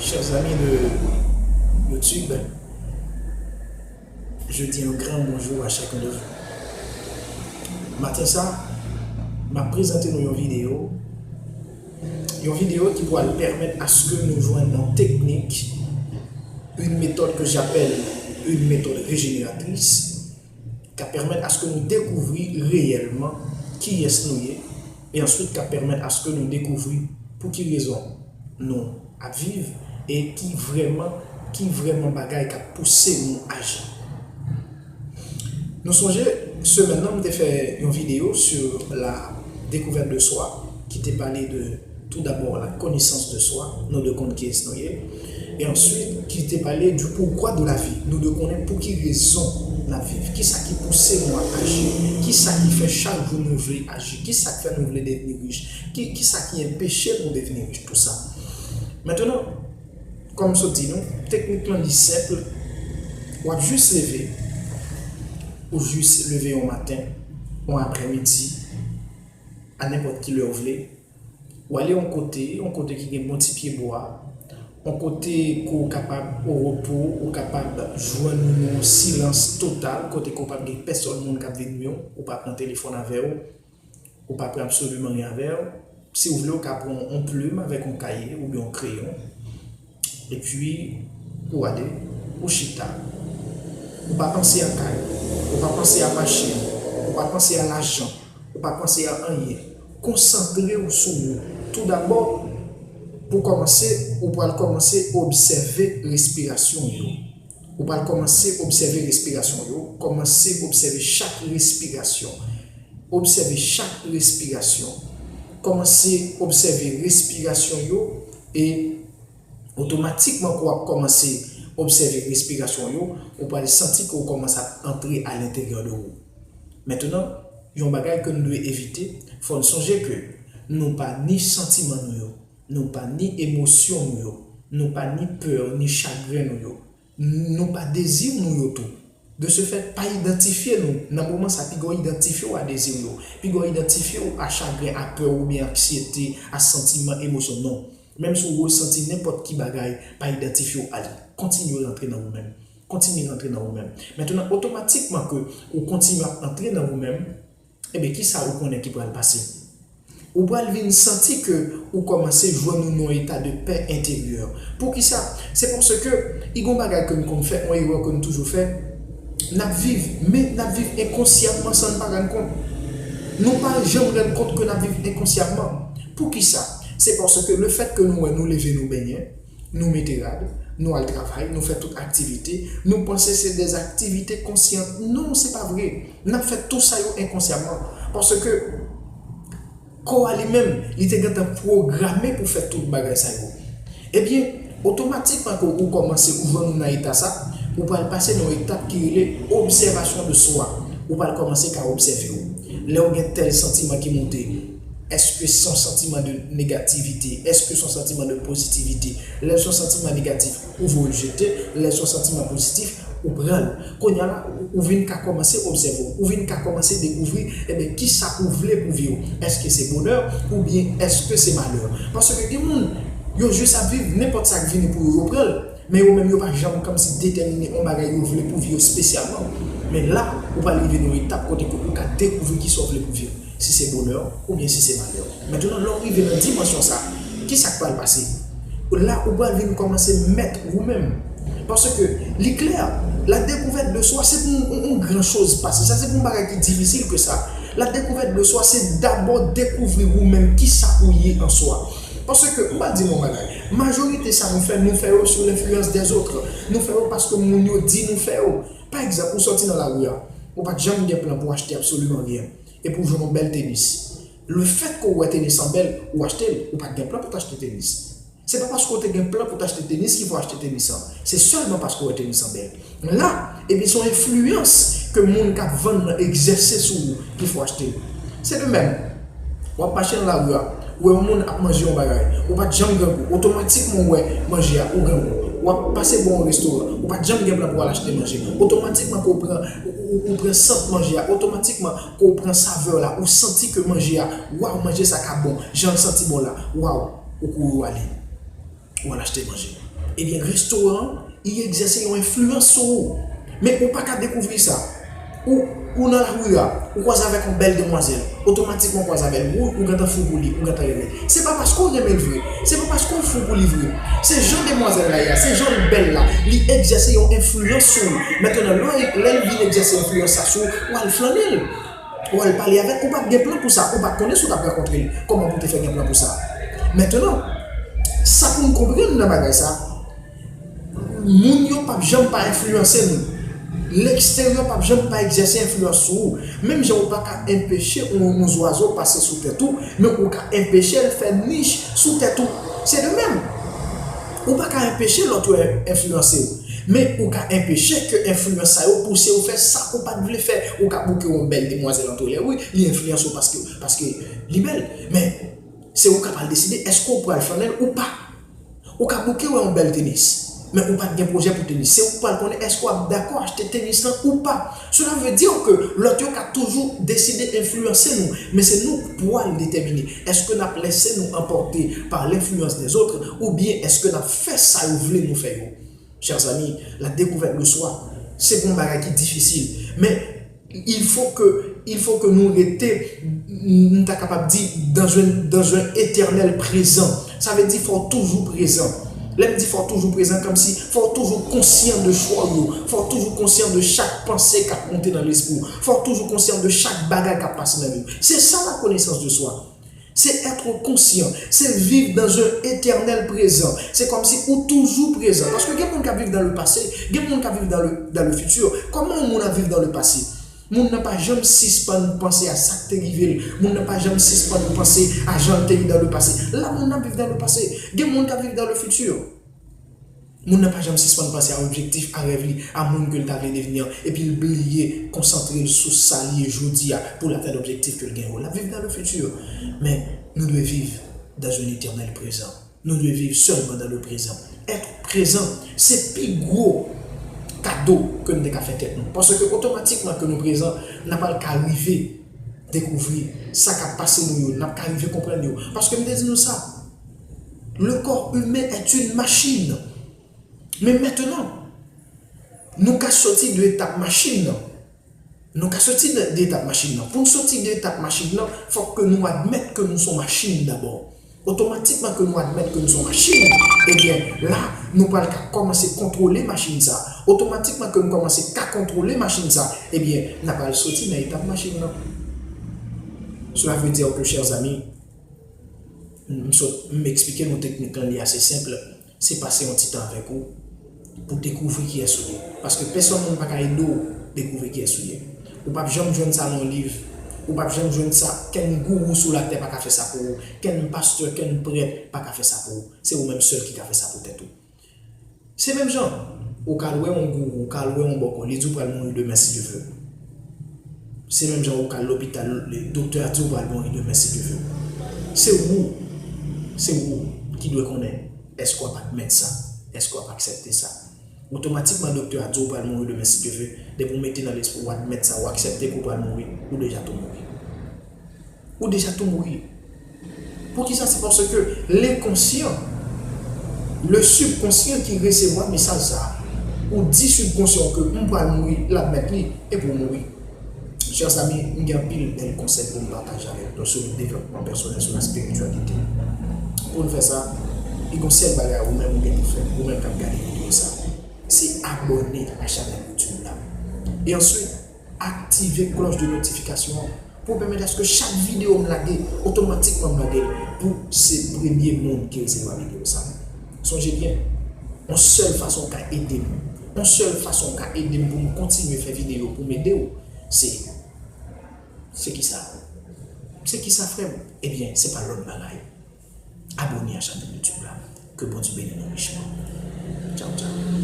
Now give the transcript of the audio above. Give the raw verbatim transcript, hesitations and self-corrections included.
Chers amis de YouTube, je dis un grand bonjour à chacun de vous. Maten sa, m ap prezante nou yon videyo, yon videyo ki pral pèmèt aske nou jwenn yon teknik, une méthode que j'appelle une méthode régénératrice, k ap pèmèt aske nou dekouvri reyèlman kiyès nou ye, e answit k ap pèmèt aske nou dekouvri pou ki rezon nou ap viv e ki vrèman, ki vrèman bagay k ap pouse nou aji. Nou sonje, semèn nan, m te fè yon videyo sur la découverte de soi, ki te pale de, tout d'abord, la connaissance de soi, nou dwe konn kiyès nou ye, e answit, ki te pale du pourquoi de la vie, nou dwe konnen pou ki rezon n ap viv, kisa ki pouse nou ap aji, kisa ki fè chak jou nou vle aji, kisa k fè nou vle devni rich, ki, kisa ki enpeche nou devni rich, tout sa. Mentnan, kòm m sot di nou, teknik lan li senp, w ap jis leve, ou jis leve yon maten, yon aprèmidi, a nenpòt ki lè w vle, w ale yon kote, yon kote ki gen bon ti pye bwa, yon kote ke w kapab o repo, ou kapab jwenn yon silans total, kote ke w p ap gen pèsòn moun k ap vin nwi w, ou pa pran telefòn avè w, ou pa pran absoliman anyen avè w. Si w vle, ou ka pran yon plim avèk yon kaye oubyen yon kreyon. Epi, ou ale, ou chita. Ou pa panse a kay, ou pa panse a machin, ou pa panse a lajan, ou pa panse a anyen. Konsantre w sou ou. Toudabò, pou kòmanse, ou pral kòmanse obsève respirasyon w yo. Ou pral kòmanse obsève respirasyon w yo. Kòmanse obsève chak respirasyon. Obsève chak respirasyon. Kòmanse obsève respirasyon w yo e otomatikman ke w ap kòmanse obsève respirasyon w yo, ou pral santi ke w kòmanse ap antre alenteryè de ou. Mentnan, yon bagay ke n dwe evite, fò n sonje ke nou pa ni santiman nou yo, nou pa ni emosyon nou yo, nou pa ni pè, ni chagren nou yo, nou pa dezi nou yo tou. De ce fait, pa idantifye nou. Nan moman sa, piga w idantifye w a dezi w yo. Piga w idantifye w a chagren, a pè oubyen anksyete, a santiman, emosyon. Non. Menm si w resanti nenpòt ki bagay, pa idantifye w a li. Kontinye rantre nan ou menm. Kontinye rantre nan ou menm. Mentnan, otomatikman ke ou kontinye ap antre nan ou menm, ebyen, kisa ou konnen ki pral pase? Ou pral vin santi ke ou kòmanse jwenn ou nan yon eta de pè enteryè. Poukisa? Se paske i gon bagay ke n konn fè, yon erè ke n toujou fè. N ap viv, men n ap viv enkonsyamman san n pa rann kont. Nou pa janm rann kont ke n ap viv enkonsyamman. Poukisa? Se paske lefèt ke nou wè nou leve, nou benyen, nou mete rad, nou al travay, nou fè tout aktivite, nou panse se de aktivite konsyan. Non, se pa vre. N ap fè tout sa yo enkonsyamman. Paske kò a li menm, li te gentan pwograme pou fè tout bagay sa yo. Ebyen, otomatikman ke ou kòmanse ou jwenn ou nan eta sa, ou pral pase nan yon etap ki rele obsèvasyon de swa. Ou pral kòmanse ka obsève w. Lè w gen tèl santiman ki monte, èske se yon santiman de negativite? Èske se yon santiman de pozitivite? Lè se yon santiman negatif, ou voye l jete. Lè se yon santiman pozitif, ou pran l. Kounye a la, ou, ou vin ka kòmanse obsève w. Ou vin ka kòmanse dekouvri, ebyen, kisa ou vle pou vi w. Èske se bonè oubyen èske se malè? Paske gen moun, yo jis ap viv, nenpòt sa k vini pou yo, yo pran l. Men yo menm, yo pa janm kòmsi detèmine yon bagay yo vle pou vi yo espesyalman. Men la, ou pral rive nan yon etap kote ke ou ka dekouvri kisa w vle pou vi w. Si se bonè oubyen si se malè. Mentnan, lè w rive nan dimansyon sa, kisa k pral pase? La, ou pral vin kòmanse mèt ou menm. Paske li klè, la découverte de soi, se pou yon, yon gran choz pase. Sa se pou yon bagay ki difisil ke sa. La découverte de soi, se dabò dekouvri ou menm, kisa ou ye an swa. Paske, m pral di nou yon bagay, majorite sa nou fè, nou fè yo sou lenfliyans dèzòt. Nou fè yo paske moun yo di nou fè yo. Pa egzanp, ou sòti nan lari a, ou pa t janm gen plan pou achte absoliman ryen, epi w jwenn yon bèl tenis. Lefèt ke w wè tenis lan bèl, ou achte l, ou pa t gen plan pou w t achte tenis. Se pa paske w te gen plan pou w t achte tenis ki fè w achte tenis lan. Se sèlman paske w wè tenis lan bèl. La, epi se yon enfliyans ke moun k ap vann nan egzèse sou ou ki fè w achte l. Se de menm. W ap mache nan lari a, ou wè yon moun ap manje yon bagay, ou pa t janm grangou, otomatikman w wè manje a, ou grangou. W ap pase bò yon restoran, ou pa t janm gen plan pou w al achte manje. Otomatikman ke w pran, ou, ou, ou pran sant manje a, otomatikman ke w pran savè la, ou santi ke manje a, waw, manje sa ka bon, jan l santi bon la, waw, ou kouri w ale. Ou al achte manje. Ebyen, restoran an, li egzèse yon enfliyans sou ou. Men ou pa ka dekouvri sa. Ou, ou nan lari a, ou kwaze avèk yon bèl demwazèl. Otomatikman ou kwaze avè l, ou, ou gentan fou pou li, ou gentan renmen. Se pa paske w renmen l vre. Se pa paske w fou pou li vre. Se jan demwazèl la ye a, se jan l bèl la, li egzèse yon enfliyans sou ou. Mentnan, lè, lè l vin egzèse enfliyans sa sou ou, w al flannen l. Ou al pale avè l, ou pa t gen plan pou sa, ou pa t konnen si w t ap rankontre l, kòman pou w te fè gen plan pou sa. Mentnan, sa pou n konprann nan bagay sa, moun yo p ap janm pa enfliyanse nou. Leksteryè p ap janm pa egzèse enfliyans sou ou. Menm jan ou pa ka enpeche yon, yon zwazo pase sou tèt ou, men ou ka enpeche l fè nich sou tèt ou. Se de menm. Ou pa ka enpeche lòt yo en-, enfliyanse w. Men ou ka enpeche ke enfliyans sa yo pouse w fè sa ou pa t vle fè. Ou ka bouke yon bèl demwazèl antre w, wi, li enfliyanse w paske, paske li bèl. Men se ou k ap al deside èske w pral flannen l ou pa. Ou ka bouke wè yon bèl tenis, men ou pa t gen pwojè pou tenis. Se ou k pral konnen èske w ap dakò achte tenis lan ou pa. Cela veut dire que lòt yo ka toujou deside enfliyanse nou, men se nou k pral detèmine èske n ap lese nou anpòte par l'influence des autres oubyen èske n ap fè sa yo vle nou fè yo. Chers amis, la découverte de soi, se pa yon bagay ki difisil, men il faut que, il faut que nou rete, m ta kapab di, dans un, dans un éternel présent. Sa vle di fò w toujou prezan. Lè m di fò w toujou prezan, kòmsi fò w toujou konsyan de chwa w yo, fò w toujou konsyan de chak panse k ap monte nan lespri w, fò w toujou konsyan de chak bagay k ap pase nan vi w. Se sa la connaissance de soi. Se être conscient, se viv dans un éternel présent. Se kòmsi ou toujou prezan. Paske gen moun k ap viv dans le passé, gen moun k ap viv dans le, dans le futur. Kòman yon moun ap viv dans le passé? Moun nan pa janm sispann panse a sa k te rive l. Moun nan pa janm sispann panse a jan l te ye dans le passé. La, moun nan ap viv dans le passé. Gen moun k ap viv dans le futur. Moun nan pa janm sispann panse a objektif, a rèv li, a moun ke l ta vle devni an, epi l bliye konsantre l sou sa li ye jodi a pou l atenn objektif ke l gen yo. L ap viv dans le futur. Men, nou dwe viv dans un éternel présent. Nou dwe viv sèlman dans le présent. Être présent, se pi gwo kado ke n te ka fè tèt nou. Paske otomatikman ke nou prezan, n ap al ka rive dekouvri sa k ap pase nou yo, n ap ka rive konprann yo. Paske m te di nou sa, le corps humain est une machine. Men mentnan, nou ka soti de etap machin nan. Nou ka soti de, de etap machin nan. Pou n soti de etap machin nan, fòk ke nou admèt ke nou se yon machin dabò. Otomatikman ke nou admèt ke nou se yon machin, ebyen, la, nou pral ka kòmanse kontwole machin sa. Otomatikman ke nou kòmanse ka kontwole machin sa, ebyen, n a pral soti nan etap machin nan. Cela veut dire que, chers amis, m sot, m eksplike nou teknik lan, li ase senp. Se pase yon ti tan avèk ou pou dekouvri kiyès ou ye. Paske pèsonn moun pa ka ede w dekouvri kiyès ou ye. Ou p ap janm jwenn sa nan yon liv. Ou p ap janm jwenn sa. Kenn gourou sou latè pa ka fè sa pou ou. Kenn pastè, kenn prèt pa ka fè sa pou ou. Se ou menm sèl ki ka fè sa pou tèt ou. Se menm jan, ou ka al wè yon gourou, ou ka al wè yon bòkò, li di w pral mouri demen si Dye vle. Se menm jan ou ka al lopital, doktè a di w pral mouri demen si Dye vle. Se ou, se ou ki dwe konnen èske w ap admèt sa, èske w ap aksepte sa. Otomatikman, doktè a di w pral mouri demen si Dye vle, depi w mete nan lespri w, w admèt sa, w aksepte ke w pral mouri, ou deja tou mouri. Ou deja tou mouri. Poukisa? Se paske lenkonsyan, le subconscient ki resevwa mesaj sa a. Ou di sibkonsyan w ke m pral mouri, l admèt li, epi w mouri. Chers amis, m gen anpil bèl konsèy pou m pataje avèk nou sou devlòpman pèsonèl, sou la spirityalite. Pou n fè sa, li gon sèl bagay ou menm ou gen pou fè, ou menm k ap gade videyo sa, se abòne a chanèl YouTube la. E answit, aktive klòch de notifikasyon an pou pèmèt aske chak videyo m lage, otomatikman m lage l pou se premye moun ki resevwa videyo sa. Sonje byen, yon sèl fason w ka ede m, yon sèl fason w ka ede m pou m kontinye fè videyo pou m ede w, se, se kisa? Se kisa, frè m? Ebyen, se pa lòt bagay. Abòne a chanèl YouTube la. Ke Bondye beni nou richman. Tchaw, tchaw.